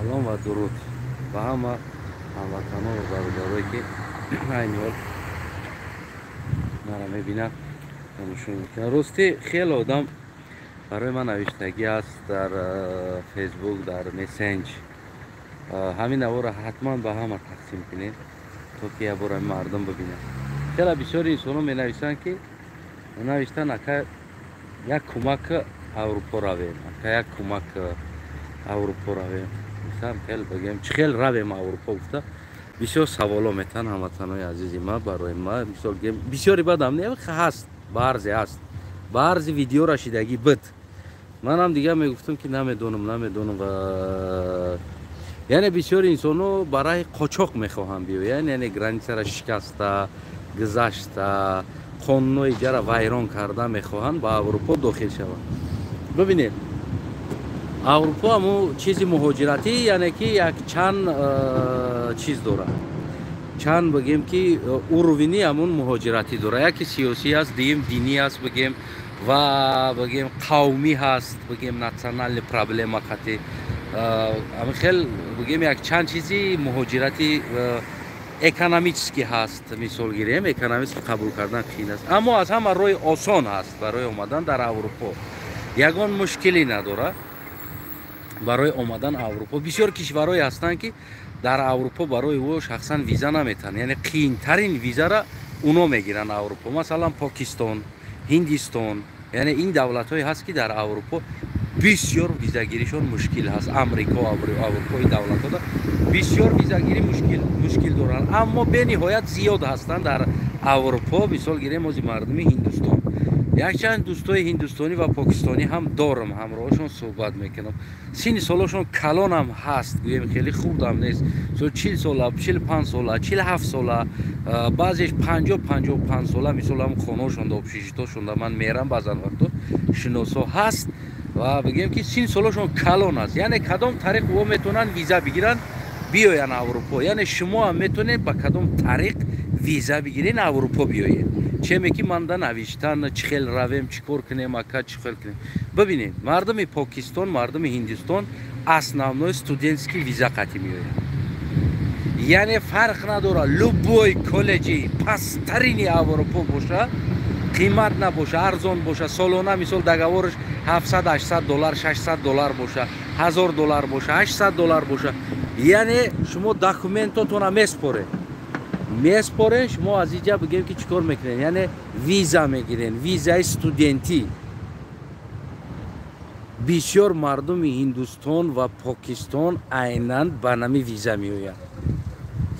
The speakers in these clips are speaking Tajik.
Салом ва дуруд ба ҳама ҳамватанон ва бародарое, ки айни ҳол маро мебинанд, тамошо мекунанд. Ростӣ, хеле одам барои ман навиштагӣ аст дар Фейсбук, дар мессенҷ. Ҳамин наворро ҳатман ба ҳама тақсим кунед, то ки як бор ҳамин мардум бибинанд. Хеле бисёри инсонҳо менависанд, ки навиштан: «Ака, як кӯмак, Аврупо равем, ака, як кӯмак, Аврупо равем». Хел бигем, чӣ хел равем Аврупо гуфта бисёр саволо метаҳанд ҳамватанои азизи ма. Барои ма, мисол, бисёри бадам не ҳаст, баъзе ҳаст, баъзе видео рашидагӣ буд. Манам дигар мегуфтам, ки намедонам, намедонам. Ва яъне бисёри инсонҳо барои қочоқ мехоҳанд биёянд, яъне граница ра шикаста гузашта, қонунҳои ҷара вайрон карда мехоҳанд ба Аврупо дохил шаванд. Бибинед, Аврупо ҳамун чизи муҳоҷиратӣ, яъне ки як чанд чиз дорад, чанд, бигем, ки уровень и ҳамун муҳоҷиратӣ дорад. Яке сиёсӣ аст, дуюм динӣ аст, бигем, ва бигем, қавмӣ ҳаст, бигем, национальный проблема қати ҳамин хел, бигем, як чанд чизи муҳоҷирати экономический ҳаст. Мисол гирем, экономический қабул кардан қиин аст, аммо аз ҳама роҳи осон ҳаст барои омадан дар Аврупо. Ягон мушкилӣ надорад барои омадан Аврупо. Бисёр кишварҳое ҳастанд, ки дар Аврупо барои ӯ шахсан виза наметаҳанд, яъне қиинтарин визара уно мегиранд Аврупо. Масалан, Покистон, Ҳиндистон, яъне ин давлатҳое ҳаст, ки дар Аврупо бисёр визагиришон мушкил ҳаст. Амрико, Аврупо, ин давлатҳода бисёр визагирӣ мушкил доранд, аммо бениҳоят зиёд ҳастанд дар Аврупо. Мисол гирем, ози мардуми Ҳиндустон, якчанд дӯстои ҳиндустонӣ ва покистонӣ ҳам дорам, ҳамроҳашон суҳбат мекунам. Синни солошон калонам ҳаст, гӯем, хеле хурдам нест, 40 сола, 45 сола, 47 сола, баъзеш 50, 55 сола. Мисол, ҳам хонаошонда, общежит ошонда ман мерам баъзан вақто, шиносо ҳаст ва бигем, ки синни солошон калон аст. Яъне кадом тариқ о метавонанд виза бигиранд, биёянд Аврупо? Яъне шумо ҳам метавонед ба кадом тариқ виза бигирен, Аврупо биёед. Чеме ки манда навиштан: «Чӣ хел равем, чӣ кор кунем, ака, чӣ хел кунем?» Бибинед, мардуми Покистон, мардуми Ҳиндустон основной студентский виза қатӣ меояд. Яъне фарқ надорад, любой коллеҷи пасттарини Аврупо боша, қимат набоша, арзон боша, солона, мисол, договор аш 700, 800 доллар, 600 доллар боша, 1000 доллар боша, 800 доллар боша, яъне шумо документ отона меспоред, меспорен. Шумо аз иҷа, бигем, ки чӣ кор мекунед? Яъне виза мегирен, визаи студентӣ. Бисёр мардуми Ҳиндустон ва Покистон айнан ба нами виза меояд.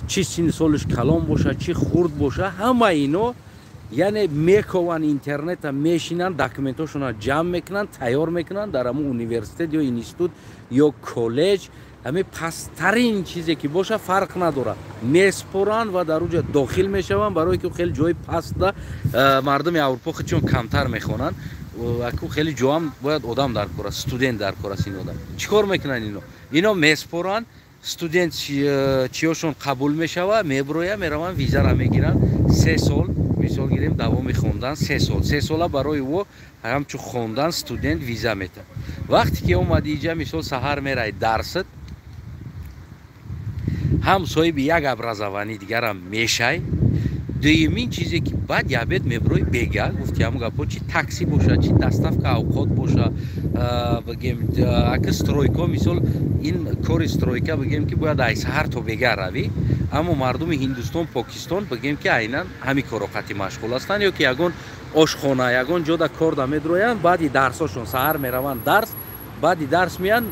Чӣ синни солаш калон боша, чӣ хурд боша, ҳама ино, яъне, мекованд, интернета мешинанд, документ ошонро ҷамъ мекунанд, тайёр мекунанд, дар ҳамун университет ё институт ё коллеҷ, ҳамин пасттарин чизе ки боша, фарқ надорад, меспоранд ва дар уҷа дохил мешаванд, барое ки хеле ҷои пастда мардуми Аврупо худшон камтар мехонанд. Аку хеле ҷоам бояд одам дар кор аст, студент дар кор аст. Ин одам чӣ кор мекунанд? Ино меспоранд, студент чиёшон қабул мешавад, меброя, мераванд, визара мегиранд. 3 сол, мисол гирем, давоми хондан 3 сол, 3 сола барои ӯ ҳамчун хондан студент виза метаҳад. Вақте ки омади иҷа, мисол, саҳар мерай дарсат, ҳам соҳиби як образование дигарам мешай. Дуюмин чизе ки баъд ябед меброи, бега гуфти ҳамн гапо, чи такси боша, чи доставка авқот боша, бигем, ака стройка, мисол, ин кори стройка, бигем, ки бояд ай саҳар то бега равӣ. Аммо мардуми Ҳиндустон, Покистон, бигем, ки айнан ҳамин коро қатъи машғул ҳастанд ё ки ягон ошхона, ягон ҷода кор да медроянд. Баъди дарсошон саҳар мераванд дарс, баъди дарс меянд,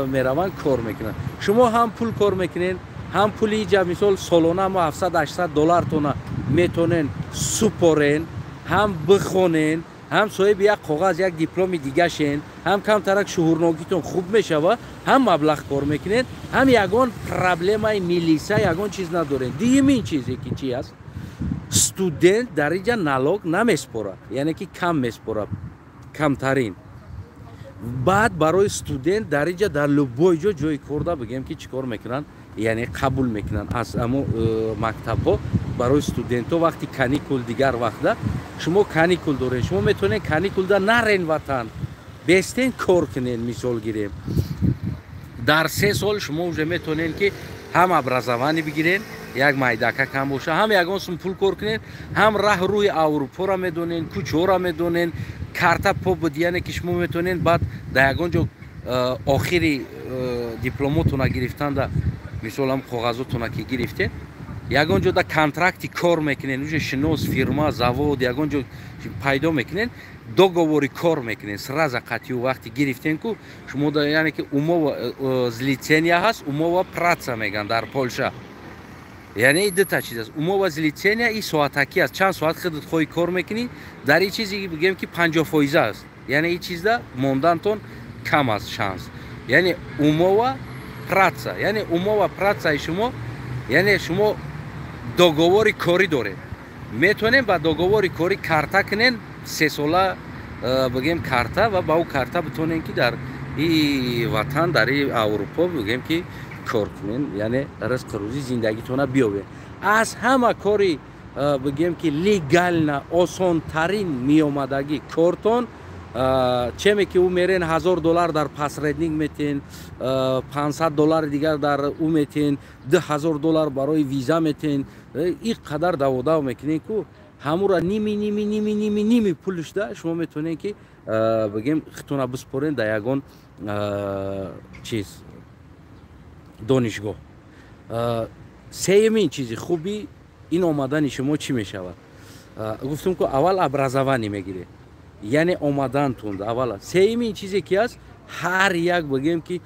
мераванд, кор мекунанд. Шумо ҳам пул кор мекунед, ҳам пули иҷа, мисол, солона мо 700, 800 доллартона метонен супорен, ҳам бихонен, ҳам соҳиби як коғаз, як дипломи дига шен, ҳам камтарак шуҳурнокитон хуб мешава, ҳам маблағ кор мекунед, ҳам ягон проблемаи милиса, ягон чиз надорен. Дуюмин чизе ки чи аст? Студент дар иҷа налог намеспорад, яъне ки кам меспорад, камтарин. Баъд барои студент дар иҷа дар любой ҷо ҷои корда, бигем, ки чӣ кор мекунанд? Яъне қабул мекунанд аз амо мактабҳо барои студентҳо. Вақти каникул, дигар вақта шумо каникул доред, шумо метавонед каникулда нарен ватан, бестен, кор кунед. Мисол гирем. Дар 3 сол шумо уже метавонед, ки ҳам образование бигирен, як майдака кам боша, ҳам ягон сум пул кор кунед, ҳам раҳ рӯи Аврупоро медонен, кӯчаҳоро медонен, карта побыт, яъне ки шумо метавонед баъд дар ягон ҷо охири дипломотона гирифтанда, мисол, ҳам коғазотона ки гирифтед, ягон ҷо да контракти кор мекунед, уже шинос, фирма, завод, ягон ҷо пайдо мекунед, договори кор мекунед сразу қатъию. Вақти гирифтен ку шумо, яъне ки umowa zlecenia ҳаст, umowa praca меган дар Полша, яъне дута чиз аст. Umowa zlecenia и соатакӣ аст, чанд соат худат хоҳӣ кор мекунӣ. Дар ин чизе бигем, ки 50% аст, яъне ин чизда мондантон кам аст шанс. Яъне umowa praca, яъне umowa працаи шумо, яъне шумо договори корӣ доред, метавонем ба договори корӣ карта кунен, 3 сола бигем карта, ва ба ӯ карта битонем, ки дар и ватан, дар и Аврупо, бигем, ки кор кунен, яъне ризқи рӯзӣ зиндагитона биёбед. Аз ҳама кори бигем, ки легально осонтарин меомадагӣ кортон, чеме ки ӯ мерен, 1000 доллар дар посредник метен, 500 доллари дигар дар ӯ метен, 2000 доллар барои виза метен, ин қадар даводав мекунен ку ҳамура ними ними ними ними ними пулишда шумо метавонед, ки бигем, хитона биспорен дар ягон чиз, донишгоҳ. Сеюмин чизи хуби ин омадани шумо чӣ мешавад? Гуфтум ку, аввал образование мегиред, яъне омадантун аввал. Сеюмин чизе ки аст, ҳар як, бигем, ки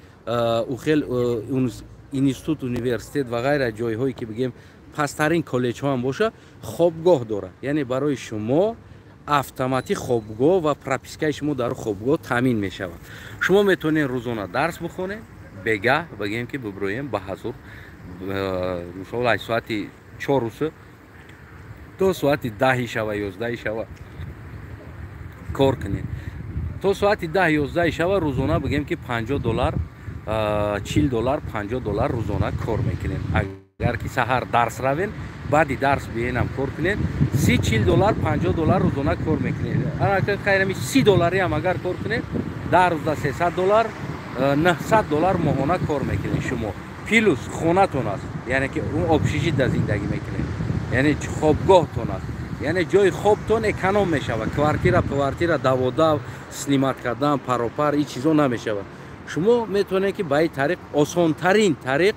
ухел институт, университет ва ғайра, ҷойҳое ки, бигем, пасттарин коллеҷҳо ҳам боша, хобгоҳ дорад. Яъне барои шумо автоматӣ хобгоҳ ва пропискаи шумо дар хобгоҳ таъмин мешавад. Шумо метавонед рӯзона дарс бихонед, бегаҳ, бигем, ки биброем ба ҳазур, мисол, аз соати 4-рӯса то соати 10-и шава, 11-и шава кор кунед, то соати 10, 11-и шава рӯзона, бигем, ки 50 доллар, 40 доллар, 50 доллар рӯзона кор мекунед. Агар ки саҳар дарс равен, баъди дарс биенам кор кунед, 30, 40 доллар, 50 доллар рӯзона кор мекунед. Хайрами 30 доллариам агар кор кунед, 10 рӯзда 300 доллар, 900 доллар моҳона кор мекунед шумо. Плюс хонатон аст, яъне ки общежитда зиндагӣ мекунед, яъне хобгоҳтон аст, яъне ҷои хобтон эконом мешавад. Квартира, квартира даводав снимать кардан, паропар, ин чизо намешавад. Шумо метавонед, ки ба ин тариқ, осонтарин тариқ,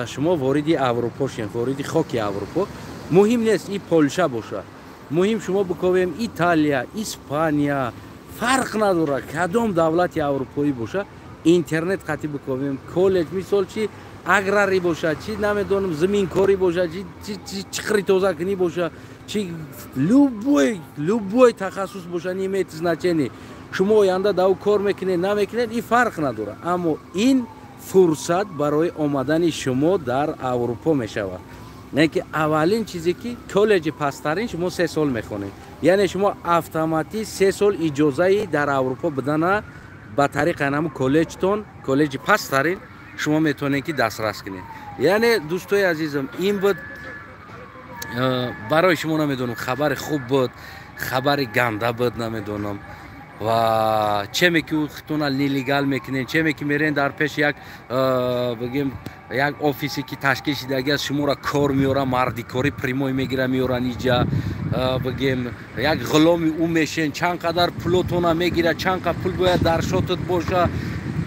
шумо вориди Аврупо шен, вориди хоки Аврупо. Муҳим нест и Полша боша, муҳим шумо биковем Италия, Испания, фарқ надорад, кадом давлати аврупоӣ боша, интернет қатӣ биковем коллеҷ, мисол, чи аграрӣ бошад, чи намедонам, зиминкорӣ бошад, чи чиқри тозакунӣ боша, чи любой, любой тахассус боша, не имеет значение. Шумо оянда дар ӯ кор мекунед, намекунед, ин фарқ надорад, аммо ин фурсат барои омадани шумо дар Аврупо мешавад. Не ки аввалин чизе, ки коллеҷи пасттарин шумо 3 сол мехонед, яъне шумо автоматӣ 3 сол иҷозаи дар Аврупо будана ба тариқи ҳамун коллеҷтон, коллеҷи пасттарин, шумо метавонед, ки дастрас кунед. Яъне, дӯстои азизам, ин буд барои шумо. Намедонам, хабари хуб буд, хабари ганда буд, намедонам. Ва чеме ки хитона нелегал мекунед, чеме ки мерен дар пеши як, бигем, як офисе ки ташкил шидаги аст, шуморо кор меёран, мардикорӣ прямой мегира, меёран иҷа, бигем, як ғуломи ӯ мешен, чанд қадар пулотона мегира, чанд қад пул бояд дар шотат боша,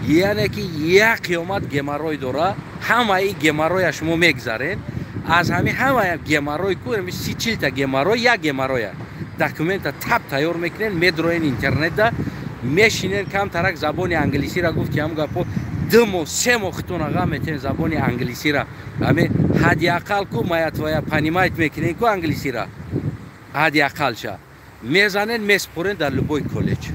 яъне ки як қиёмат геморрой дора. Ҳамаи геморроя шумо мегзарен. Аз ҳами ҳама геморрой ку 30, 40-та геморрой, як геморроя документа тап тайёр мекунен, медроен интернетда, мешинен, камтарак забони англисира, гуфти ҳам гапо, 2 моҳ, 3 моҳ хитона ғам метен забони англисира, ҳами ҳадди ақал ку моя, твоя, понимать мекунен ку англисира, ҳадди ақалша мезанен, меспорен дар любой коллеҷ.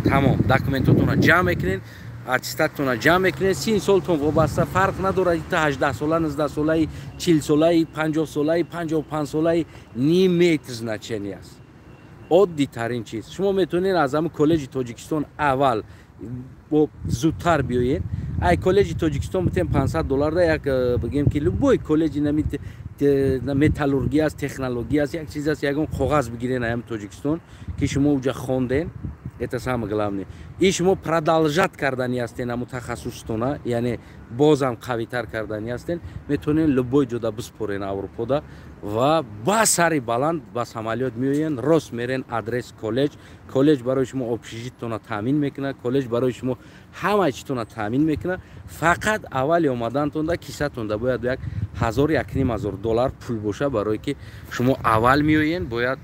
Тамом, документотона ҷамъ мекунен, аттестатона ҷамъ мекунед. Син солтон вобаста, фарқ надорад, та 18 сола, 19 солаи, 40 солаи, 50 солаи, 55 солаи, не имеет значения аст. Оддитарин чиз, шумо метавонед аз ҳамн коллеҷи Тоҷикистон аввал бо зудтар биёед. Ай коллеҷи Тоҷикистон битем 500 долларда як, бигем, ки любой коллеҷи металлургия аст, технология аст, як чиз аст, ягон коғаз бигирен аям Тоҷикистон, ки шумо уҷа хонден. Это самое главное. И шумо продолжать кардани ҳастен ҳамун тахассустона, яъне бозам қавитар кардани ҳастен, метавонен любой ҷода биспорен Аврупода ва ба сари баланд ба самолёт меоен, рост мерен адрес коллеҷ. Коллеҷ барои шумо общежитиетона таъмин мекунад, коллеҷ барои шумо ҳама читона таъмин мекунад. Фақат аввали омадантонда кисатонда бояд 1000, 1500 доллар пул боша, барое ки шумо аввал меоен, бояд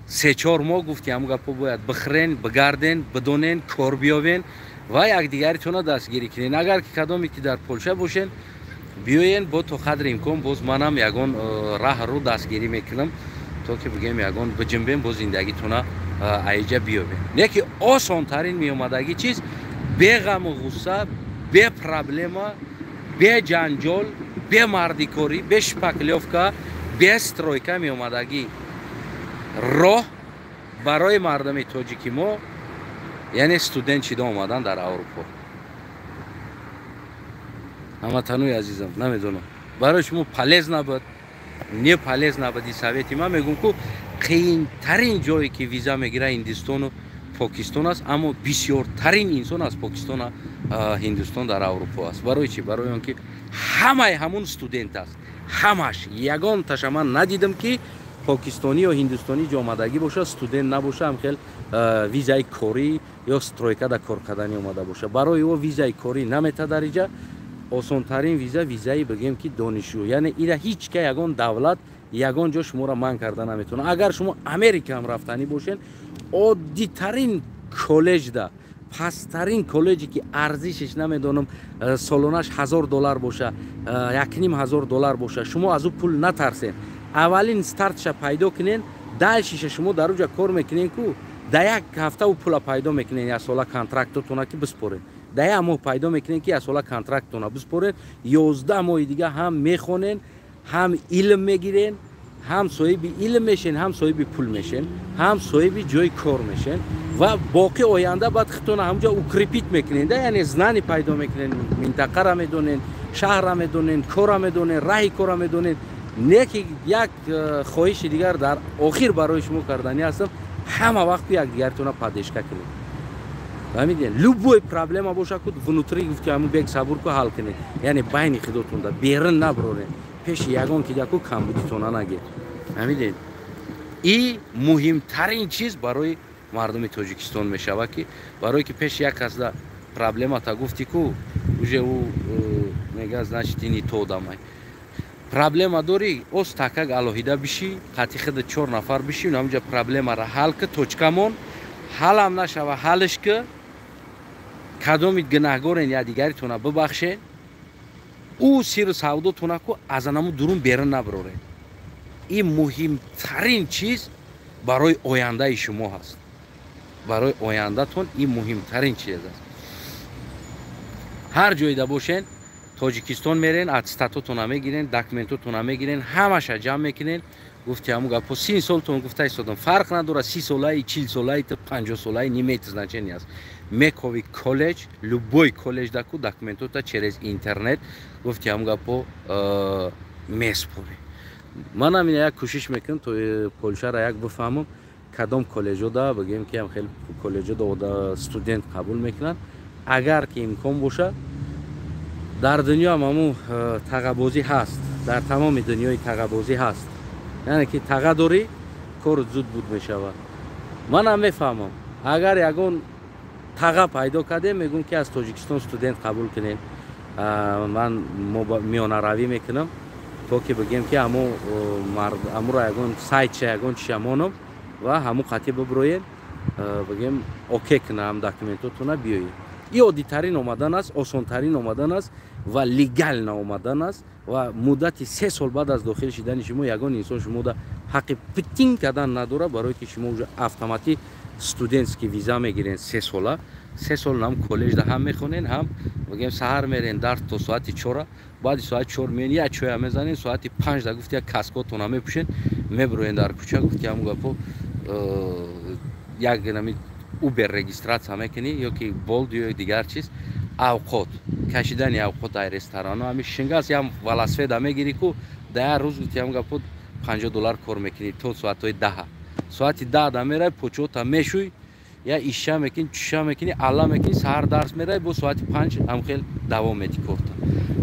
3-4 моҳ, гуфти ҳамун гапҳо, бояд бихӯрен, бигарден, бидонен, кор биёвен ва якдигаритона дастгирӣ кунен. Агар ки кадоме ки дар Полша бошен, биёен, бо то қадри имкон боз манам ягон раҳро дастгирӣ мекунам, то ки бигем, ягон биҷимбем, боз зиндагитона аиҷа биёбем. Не ки осонтарин меомадагӣ чиз, беғаму ғусса, бе проблема, бе ҷанҷол, бе мардикорӣ, бе шпаклёвка, бе стройка меомадагӣ роҳ барои мардуми тоҷики мо, яъне студент шида омадан дар Аврупо. Ҳамватанои азизам, намедонам, барои шумо полезно буд, не полезно буд и совети ман. Мегӯм, ку қийинтарин ҷое ки виза мегира, Ҳиндистону Покистон аст, аммо бисёртарин инсон аз Покистона, Ҳиндустон дар Аврупо аст. Барои чӣ? Барои он ки ҳамаи ҳамун студент аст, ҳамаш. Ягонташа ман надидам, ки покистонӣ ё ҳиндустонӣ ҷо омадагӣ боша, студент набоша, ҳам хел визаи корӣ ё стройкада кор кардани омада боша. Барои ӯ визаи корӣ намета дар иҷа. Осонтарин виза, визаи, бигем, ки донишҷӯ, яъне ира ҳеҷ ка, ягон давлат, ягон ҷо шуморо манъ карда наметавонад. Агар шумо Америка ҳам рафтанӣ бошед, оддитарин коллеҷда, пасттарин коллеҷе ки арзишаш, намедонам, солонаш 1000 доллар боша, 1500 доллар боша, шумо аз ӯ пул натарсен. Аввалин стартша пайдо кунен, дальшиша шумо дар уҷа кор мекунен ку да як ҳафта ӯ пула пайдо мекунен, як сола контрактотона ки биспорен, да як моҳ пайдо мекунен, ки як сола контрактотона биспорен. 11 моҳи дига ҳам мехонен, ҳам илм мегирен, ҳам соҳиби илм мешен, ҳам соҳиби пул мешен, ҳам соҳиби ҷои кор мешен ва боқӣ оянда баъд худтона ҳамҷо укрепить мекунен да, яъне знание пайдо мекунен, минтақара медонен, шаҳрра медонен, корра медонен, раҳи корра медонен. Не ки як хоҳиши дигар дар охир барои шумо карданӣ ҳастам: ҳама вақт якдигаритона поддержка кунед. Фаҳмидед? Любой проблема боша ку, внутри, гуфти ҳамун бег сабур ку, ҳал кунед, яъне байни худотонда, берун наброред, пеши ягон кидаку камбудитона нагед. Фаҳмидед? И муҳимтарин чиз барои мардуми Тоҷикистон мешавад, ки барое ки пеши як касда проблемата гуфти ку, уже ӯ мега: «Значит, ини то одамай проблема дорӣ». Оз такак алоҳида бишӣ, қати худа чор нафар бишӣ, ҳамҷа проблемара ҳал ки, точкамон ҳалам нашава, ҳалш ки, кадомит гунаҳгорен, якдигаритона бибахшед, ӯ сиру савдотона ку аз анаму дурун берун набароред. Ин муҳимтарин чиз барои ояндаи шумо ҳаст, барои ояндатон ин муҳимтарин чиз аст. Ҳар ҷойда бошен, Тоҷикистон мерен, аттестатотона мегирен, документотона мегирен, ҳамаша ҷамъ мекунен. Гуфти ҳамун гапо, 30 солтон гуфта истодам, фарқ надорад, 30 солаи, 40 солаи, 50 солаи, не имеет значения аст. Мекови коллеҷ, любой коллеҷ даку документота через интернет, гуфти ҳамун гапо, меспорӣ. Манам ина як кӯшиш мекунам, то Полшара як бифаҳмам, кадом коллеҷода, бигем, ки ҳам хеле коллеҷода студент қабул мекунанд. Агар ки имкон боша, дар дунё ҳам ҳамун тағабозӣ ҳаст, дар тамоми дунёи тағабозӣ ҳаст, яъне ки таға дорӣ, корут зуд буд мешавад. Манам мефаҳмам, агар ягон таға пайдо кардем, мегӯм, ки аз Тоҷикистон студент қабул кунем, ман миёнаравӣ мекунам, то ки бигем, ки амуро ягон сайтша, ягон чиша монам ва ҳамун қатъи биброем, бигем, окей кунам, документотона биёед. И оддитарин омадан аст, осонтарин омадан аст ва легально омадан аст. Ва муддати 3 сол баъд аз дохил шидани шумо ягон инсон шумода ҳаққи птин кардан надорад, барое ки шумо уже автоматӣ студентский виза мегирен 3 сола. 3 сол ҳам коллеҷда ҳам мехонен, ҳам, бигем, саҳар мерен дарс то соати 4-а, баъди соати 4 меен, як чоя мезанен, соати 5-да, гуфти, як каскотона мепӯшен, мебироен дар кӯча, гуфти ҳамун гапо, як нами Убер регистрация мекунӣ ё ки Болт ё дигар чиз, авқот кашидани авқот дар ресторано ҳами шингас, ям велосипеда мегирӣ ку, да як рӯз, гуфти ҳамун гапо, 50 доллар кор мекунӣ то соатҳои 10-а. Соати 10-да мерай, почота мешӯй. Я иша мекунӣ, чуша мекунӣ, алла мекунӣ, саҳар дарс меравӣ, бо соати 5 ҳам хел давом медӣ корта.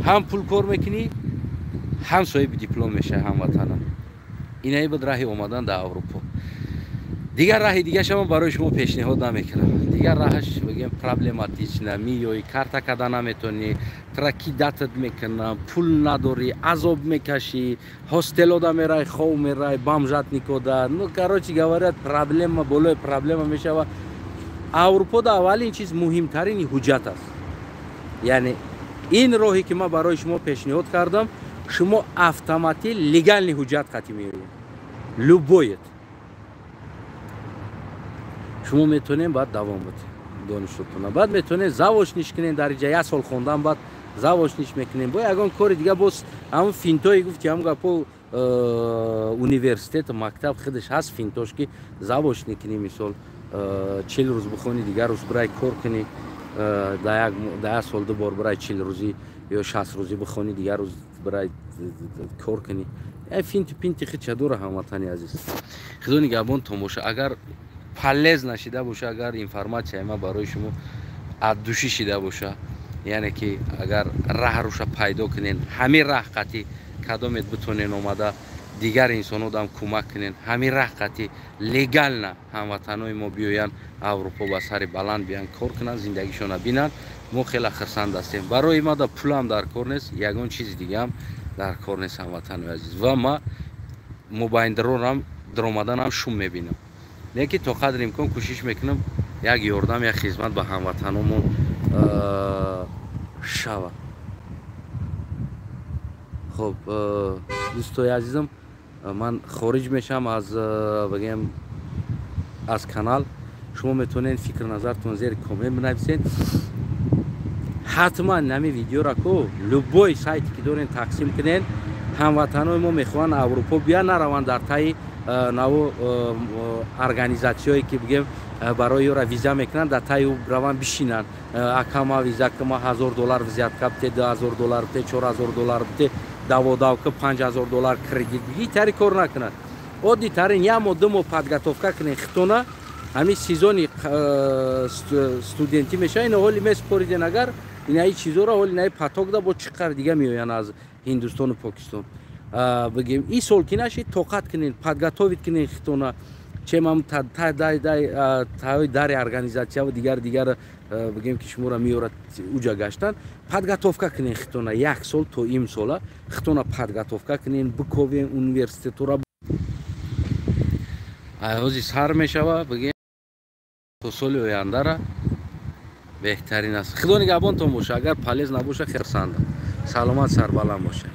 Ҳам пул кор мекунӣ, ҳам соҳиби диплом мешавӣ, ҳамватанам. Инаи буд раҳи омадан дар Аврупо. Дигар раҳи дигаша ман барои шумо пешниҳод намекунам. Дигар раҳаш, бигем, проблематично, миёӣ, карта карда наметонӣ, тракидатат мекунам, пул надорӣ, азоб мекашӣ, ҳостелода мерай, хов мерай, бомжатникода. Ну, короче говоря, проблема болои проблема мешава. Аврупода аввалин чиз, муҳимтарини ҳуҷҷат аст. Яъне ин роҳе, ки ман барои шумо пешниҳод кардам, шумо автоматӣ легальный ҳуҷҷат қатӣ меоед. Любоет шумо метавонед баъд давом бидед донишотона, баъд метавонед заочный ш кунед дар иҷа, як сол хондан, баъд заочный ш мекунем, бо ягон кори дига, боз ҳамн финтое гуфти, ҳамн гапо, университету мактаб худаш ҳаст финтош, ки заочный кунӣ, мисол, 40 рӯз бихонӣ, дигар рӯз бирай кор кунӣ, дар як сол ду бор бирай 40 рӯзӣ ё 60 рӯзӣ бихонӣ, дигар рӯз бирай кор кунӣ. Финту пинти худша дора. Ҳамватани азиз, худо нигаҳбонтон боша. Агар полезно шида боша, агар информатсияи ман барои шумо от души шида боша, яъне ки агар раҳ руша пайдо кунен, ҳамин раҳ қатӣ кадомет битонен омада, дигар инсонодам кӯмак кунен, ҳамин раҳ қатӣ легально ҳамватанои мо биёянд Аврупо, ба сари баланд биёянд, кор кунанд, зиндагишона бинанд, мо хеле хурсанд ҳастем. Барои ма да пулам дар кор нест, ягон чизи дигаам дар кор нест, ҳамватанои азиз. Ва ма мобайндарорам даромаданам шум мебинам, лекин то қадри имкон кӯшиш мекунам, як ёрдам, як хизмат ба ҳамватаномон шавад. Хуб, дӯстои азизам, ман хориҷ мешавам аз, бигем, аз канал. Шумо метавонед фикр назартон зери коммент бинависед. Ҳатман ҳамин видеора ку любой сайте ки дорен, тақсим кунед. Ҳамватанои мо мехоҳанд Аврупо бия, нараванд дар таи наво организатсияое, ки, бигем, барои ёра виза мекунанд, дар таи ӯ раванд бишинанд: акама виза кама, 1000 доллар взятка бите, 2000 доллар бите, 4000 доллар бите, даводав ки 5000 доллар кредит биги. Тари кор накунанд. Оддитарин як моҳ, 2 моҳ подготовка кунед хитона. Ҳамин сезони студентӣ мешава, ина ҳоли месупориден. Агар инаи чизоро ҳоли инаи потокда бо чӣ қадр дига меоянд аз Ҳиндустону Покистон, бигем, ин сол ки нашид, тоқат кунед, подготовить кунед хитона, чем таи дари организатсияву дигар дигар, бигем, ки шуморо меорад уҷа гаштан. Подготовка кунед хитона, як сол то имсола хитона подготовка кунед, биковен университетура. Ҳози сар мешава, бигем, то соли ояндара беҳтарин аст. Худо нигаҳбонтон боша. Агар полезно набоша, хурсандам. Саломат, сарбаланд бошед.